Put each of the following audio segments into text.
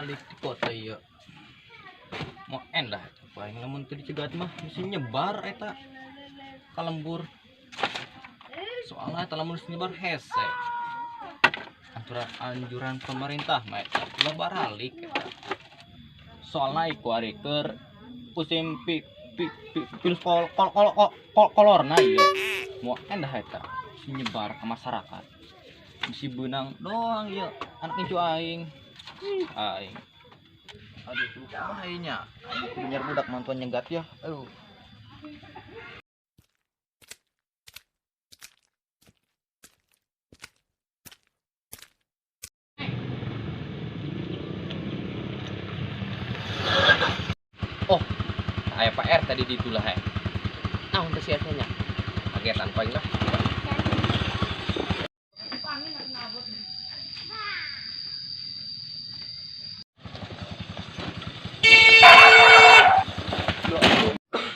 Baralik di kota ieu. Mau endah eta aing lamun teu dicegat mah mesti nyebar eta ka lembur. Soalnya eta lamun geus nyebar hese. Aturan anjuran pemerintah mah eta ulah baralik eta. Soalna iku ari keur musim pi pi pi virus kol kol kol kol kolorna ieu. Mau endah eta mesti nyebar ke masyarakat. Mesti beunang doang ieu anak incu aing. Aing. Aduh, kumaha ieu nya? Aing kudu nyiar budak mantuan nyegat ya. Aduh. Oh, aya Pak R tadi di itulah he. Naon teh si RT nya? Kagetan paling lah.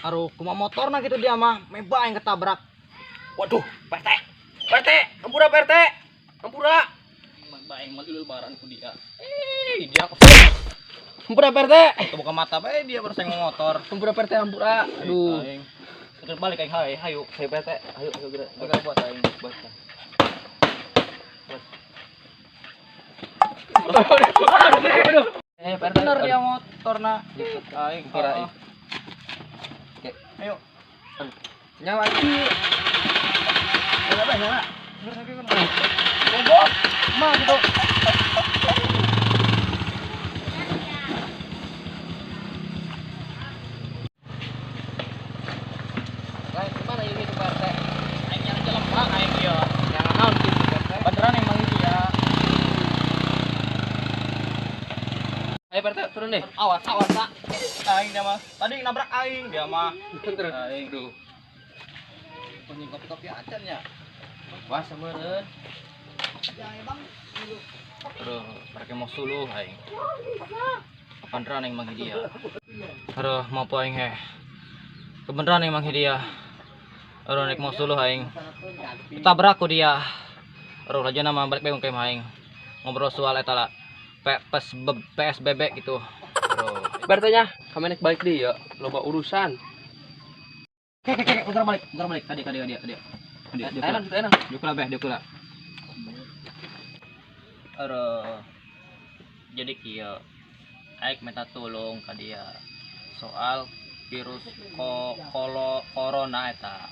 Aduh, kumaha motorna gitu dia mah, meba yang ketabrak. Waduh, Pak RT. Pak RT, ampura Pak RT. Ampura. Meba yang mau lebaran ku dia. Dia Ampura Pak RT. kebuka mata bae dia baru saya motor. Ampura Pak RT, ampura. Aduh. Aing. Terus balik aing hayu, hayu. Hayu Pak RT, hayu hayu geura. Geura buat aing, buat. Aduh. Pak RT. Bener dia motorna. Aing, Ampura. heeh. Ayo. Nyala lagi. Nyala apa nyala? Goblok. Mah gitu. Lain kemana ini tuh Pak RT? Aing nyala jelema aing ieu. Yang naon gitu Pak RT? Beneran emang dia. Ayo Pak RT turun deh. Awas, awas, Pak. Aing dia mah. Tadi nabrak aing dia mah. Turun. Aing. Aduh. Kuning kopi-kopi acan ya. Wah, sameureun. Aduh, mereka mau suluh aing. Kebeneran aing manggil dia. Aduh, mau apa aing heh. Kebeneran aing manggil dia. Aduh, naik mau suluh aing. Ditabrak ku dia. Aduh, raja nama balik bingung kayak aing. Ngobrol soal eta lah. PSBB gitu. Aduh. Pak RT nya, kami naik balik deh ya. Loba urusan. Kek, kek, bentar balik, Tadi, tadi, tadi, tadi. Enak, enak. Jukula beh, jukula. Aduh. Jadi kieu. Aing minta tolong ka dia soal virus corona eta.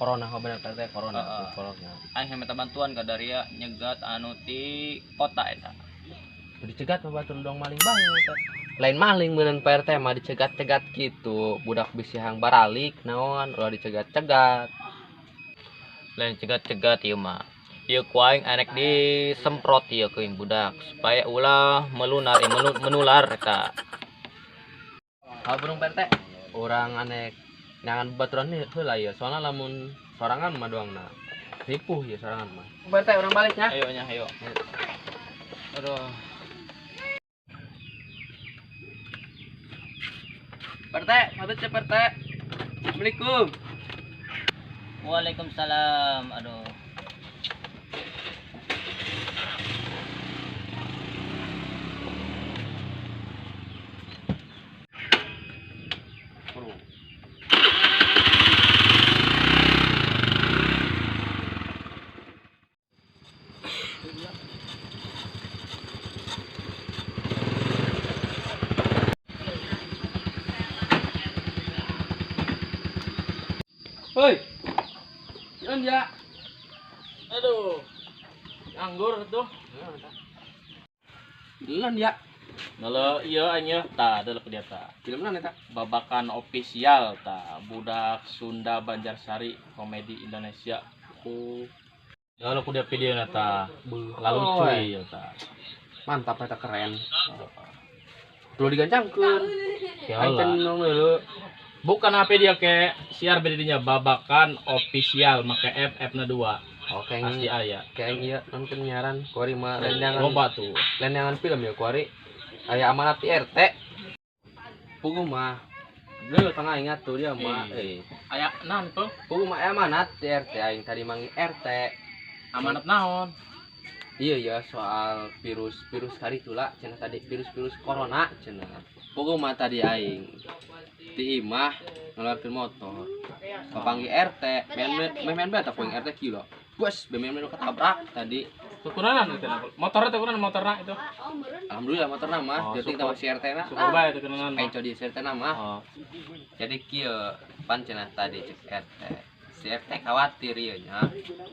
Corona, oh bener Pak RT, corona, Heeh. corona. Aing minta bantuan ka daria nyegat anu ti kota eta. Dicegat mah batur dong maling bae. Lain maling meureun Pak RT mah dicegat-cegat gitu. Budak bisi hang baralik naon ulah dicegat-cegat. Lain cegat-cegat ieu mah. Ieu ku aing anek disemprot ieu ku budak supaya ulah melunar menular eta. Hal burung Pak RT, urang anek nyangan baturan heula ieu. Soalna lamun sorangan mah doangna. Ripuh ieu sorangan mah. Pak RT urang balik nya. Ayo nya, ayo. Aduh. Pak RT, pamit ya Pak RT. Assalamualaikum. Waalaikumsalam. Aduh. Hoi. Jalan ya. Aduh. Anggur tuh. Jalan ya. Nelo iya aing ieu tah deuleu dia tah. Film naon eta? Babakan official tah, budak Sunda Banjarsari komedi Indonesia. Oh. Lalu ku dia videona tah. Lalu cuy ieu tah. Mantap eta keren. Perlu digancangkeun. Aing teh Yalah. nong deuleu. Bukan HP dia ke siar bedinya babakan official make F F na 2. Oke, Pasti aya. kayak iya nonton nyaran kuari mah lendangan Loba tuh. lendangan film ya kuari aya amanat di RT. Puguh mah dulu tengah ingat tuh dia mah. Aya naon tuh? Puguh mah amanat di RT aing tadi manggil RT. Amanat naon? Iya ya soal virus-virus kari tula cenah tadi virus-virus corona cenah. Pogo mah tadi aing di imah ngeluarkeun motor. Papanggih RT, men bae tah poing RT kieu. Bos, men ketabrak tadi. Tukunanan itu motornya tukunan motorna itu. Alhamdulillah motorna mah, jadi kita si RT na. Syukur bae tukunanan. Aing di si RT na mah. Oh. Jadi kieu pan cenah tadi cek RT. Si RT khawatir ieu nya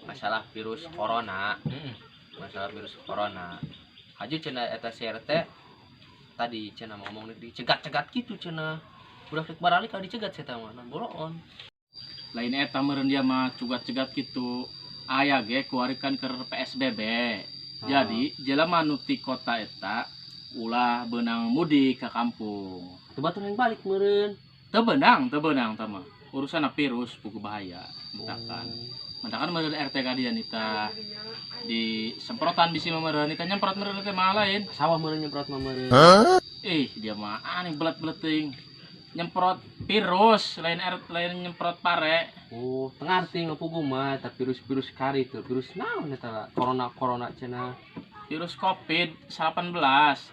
masalah virus corona. Masalah virus corona. Haju cenah eta si RT tadi cenah ngomong dicegat-cegat gitu cenah. Budak rek baralik kalau dicegat saya mah non boloon. Lain eta meureun dia mah cugat-cegat gitu. Aya ge kuarikan keur PSBB. Jadi jelema nu ti kota eta ulah beunang mudik ke kampung. Teu batur yang balik meureun. Teu beunang tah mah. Urusan virus buku bahaya. Mentakan. Mentakan meureun RT ka dia nita di semprotan bisi mah meureun nita nyemprot meureun teh mah lain. Sawah meureun nyemprot mah meureun. Dia mah aneh belet-belet teuing. Nyemprot virus lain lain nyemprot pare. Oh, tengarti ngapugu mah eta virus-virus kari tuh, virus naon eta corona cenah. Virus Covid-19.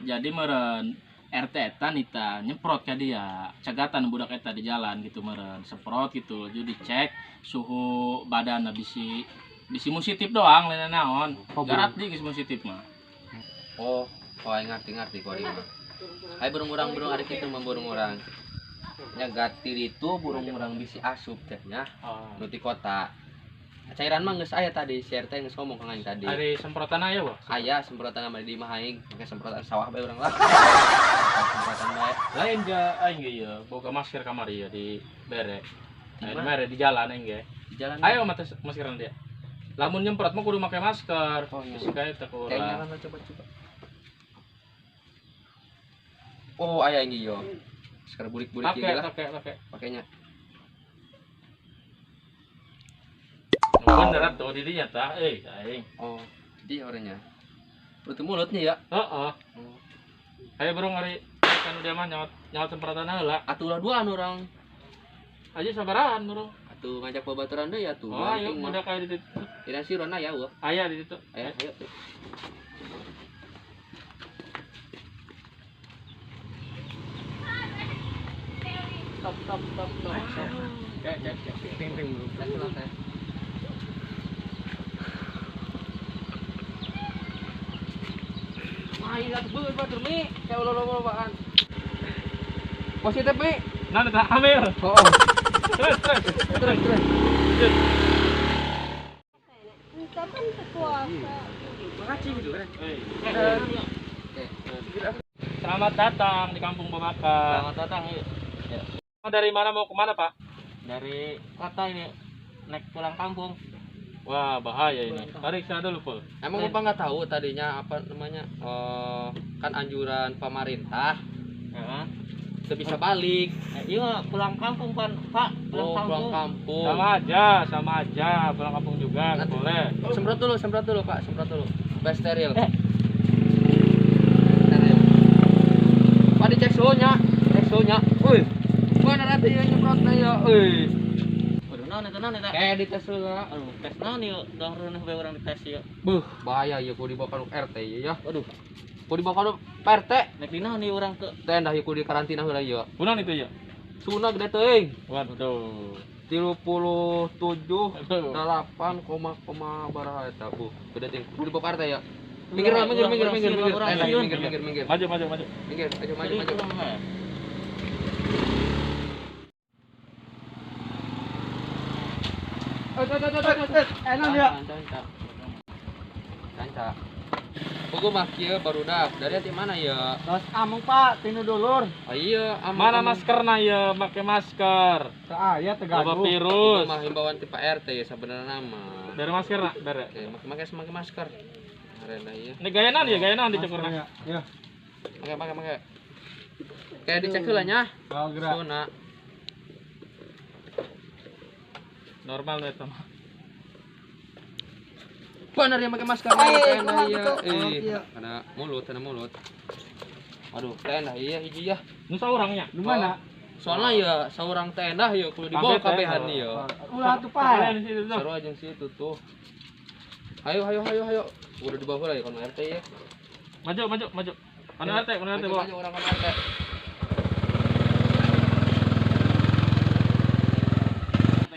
Jadi meureun RT eta nita nyemprot ka dia. Cegatan budak eta di jalan gitu meureun, semprot gitu. Jadi dicek suhu badanna bisi positif doang lain naon. Oh, garat di geus positif mah. Oh, aing ngarti-ngarti ku ari mah. Hayu burung urang ari kitu mah burung urang. Nya gatir itu burung urang bisi asup teh nya. Nu ti kota. Cairan mah geus aya tadi, si RT geus ngomong ka aing tadi. Ari semprotan aya wah? Aya semprotan mah di imah aing, make semprotan sawah bae urang lah. Semprotan bae. Lain ja aing ge ieu, boga masker kamari ieu di bere. Di mere di jalan aing ge. Di jalan. Ayo mah maskeran dia. Lamun nyemprot mah kudu make masker. Oh, iya. Geus kae teh ku urang. Coba. Oh, aya aing ieu. Masker burik-burik ieu lah. Pakai. Pakainya. Bener atuh di dinya tah euy aing. Oh, di orangnya. Tutup mulutnya ya. Heeh. Ayo burung ari kan dia mah nyaot semprotan heula. Atuh ulah duaan urang. Aja sabarahan burung. Atuh ngajak babaturan deui atuh. Oh, ayo udah kayak di situ. Ira si Rona ya eueuh. Aya di situ. Ayo, ayo. Stop. Cek. Ting burung. Main atuh beut batur mi, kayak ulah-ulahbaan. Positif mi. Nah, tah ambil. Oh. Terus. Makasih gitu kan. Selamat datang di Kampung Babakan. Selamat datang yuk. Ya. Dari mana mau kemana Pak? Dari kota ini, naik pulang kampung. Wah bahaya ini. Tarik sana dulu Pul. Emang Bapak nggak tahu tadinya apa namanya? Kan anjuran pemerintah. Heeh. Tidak bisa balik. Iya pulang kampung Pak. Pulang kampung. Sama aja pulang kampung juga. Nanti, boleh. Semprot dulu Pak, semprot dulu. Supaya steril. Steril. Pak dicek suhunya, Wih. Mana nanti yang nyemprotnya ya, euy. Waduh, naon eta? Kayak dites heula. Aduh, tes naon ieu? Dah reuneuh bae urang dites ieu. Beuh, bahaya ieu kudu dibawa ka RT ieu ya. Waduh, kudu dibawa ka RT. Nek di naon ieu urang ke? Teh dah ieu kudu dikarantina heula ieu. Kunaon itu ya? Suhuna gede teuing. Waduh. 37 8, baraha eta bu. Gede teuing. Kudu dibawa ka RT ya. Minggir. Minggir. Maju. Minggir, maju. Enak ya. Canca. Pogo mah kieu barudak. Dari ti mana ya? Tos amung Pak, tinu dulur. Oh iya, amung. Mana maskerna ya? Make masker. Teu aya teu Loba virus. Mah himbauan ti Pak RT ya sabenerna mah. Dari masker na, dari. Oke, make masker. Arena ieu. Ini gaya naon ya, gaya naon dicukurna. Ya. Make. Kayak dicek heula nya. Suna. Normal eta mah. Bener ya pakai masker. Iya. Karena mulut, karena mulut. Aduh, tenda iya hiji ya. Nu saurangnya. Di mana? Soalnya ya saurang tenda ya kudu dibawa kabehan ya. Ulah atuh Pak. Seru aja sih itu tuh. Ayo ayo ayo ayo. Udah di bawah lagi kono RT ya. Maju. Kono RT bawa. Maju orang kono RT.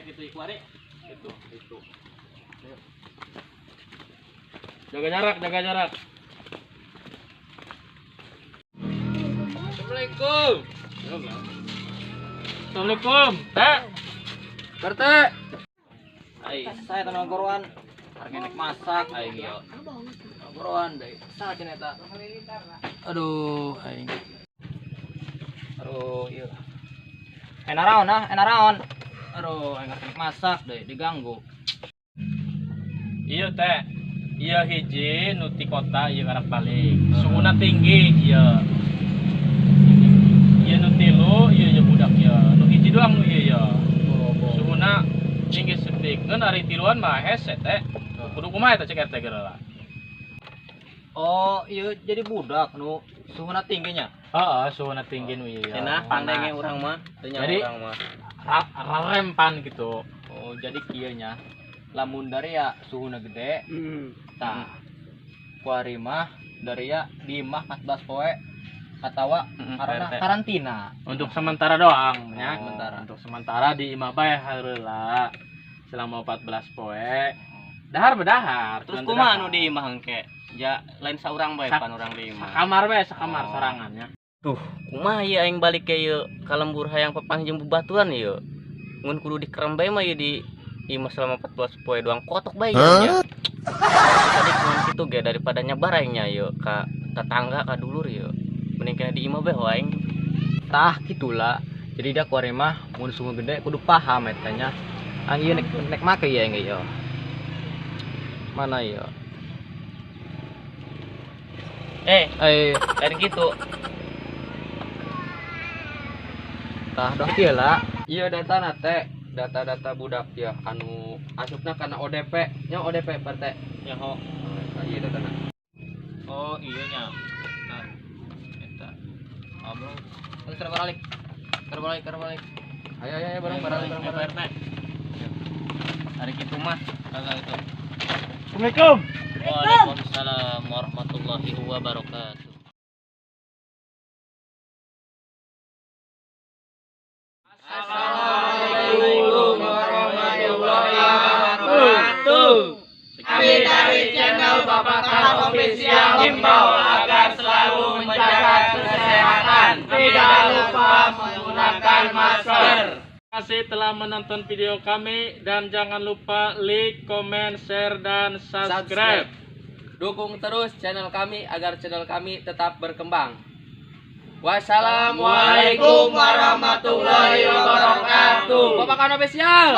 Gitu ikuare. Itu. Jaga jarak. Assalamualaikum. Assalamualaikum. Teh. RT. Ai, saya teman goroan. Harga nek masak aing ieu. Goroan deui. Saha cenah eta? Aduh, aing. Aduh, ieu. Enaraon ah, enaraon. Aduh, aing nek masak deui diganggu. Iya teh. Ieu hiji nu ti kota ieu karak balik. Suhuna tinggi ieu. Ieu nu tilu, ieu ye budak ieu. Nu hiji doang nu ieu ye. Suhuna tinggi setik. Ngeun ari tiluan mah hese teh. Kudu kumaha eta cek RT geura. Oh, iya jadi budak nu suhuna tingginya. Heeh, suhuna tinggi nu ieu. Cenah pandenge urang mah, teu nyaho urang mah. Rarempan gitu. Oh, jadi kieu nya. Lamun dari ya suhuna gede. Tah. Kuari mah dari ya di imah 14 poe atawa karena karantina. Untuk sementara doang ya. Sementara. Untuk sementara di imah bae heula selama 14 poe. Dahar bedahar. Terus kumaha nu di imah engke? Ja lain saurang bae pan urang di imah. Sakamar bae, sakamar sorangan nya. Tuh, kumaha ieu aing balik ke ieu ka lembur hayang papanggih jeung bebaturan ieu. Mun kudu dikerem bae mah ieu di imah selama 14 poe doang kotok bae nya. Tadi kumaha kitu ge daripada nyebar aing nya ieu ka tetangga ka dulur ieu. Mending kena di imah bae aing. Tah kitulah. Jadi dia kuari mah mun suhu gede kudu paham eta nya. Ang ieu nek make ieu aing ieu. Mana ieu? Lain gitu. Tah doh kieu lah. Iya data nate, data-data budak ya anu asupna kana ODP, nya ODP RT. Nyaho. Iya datana. Oh iya nya. Nah, eta. Abang, terus balik. Balik. Ayo ayo bareng bareng. Hari kitu mah. Kagak itu. Assalamualaikum. Waalaikumsalam warahmatullahi wabarakatuh. Assalamualaikum warahmatullahi wabarakatuh. Kami dari channel Babakan Official himbau agar selalu menjaga kesehatan, tidak lupa menggunakan masker. Terima kasih telah menonton video kami dan jangan lupa like, comment, share, dan subscribe. Dukung terus channel kami agar channel kami tetap berkembang. Wassalamualaikum warahmatullahi wabarakatuh. Babakan Official.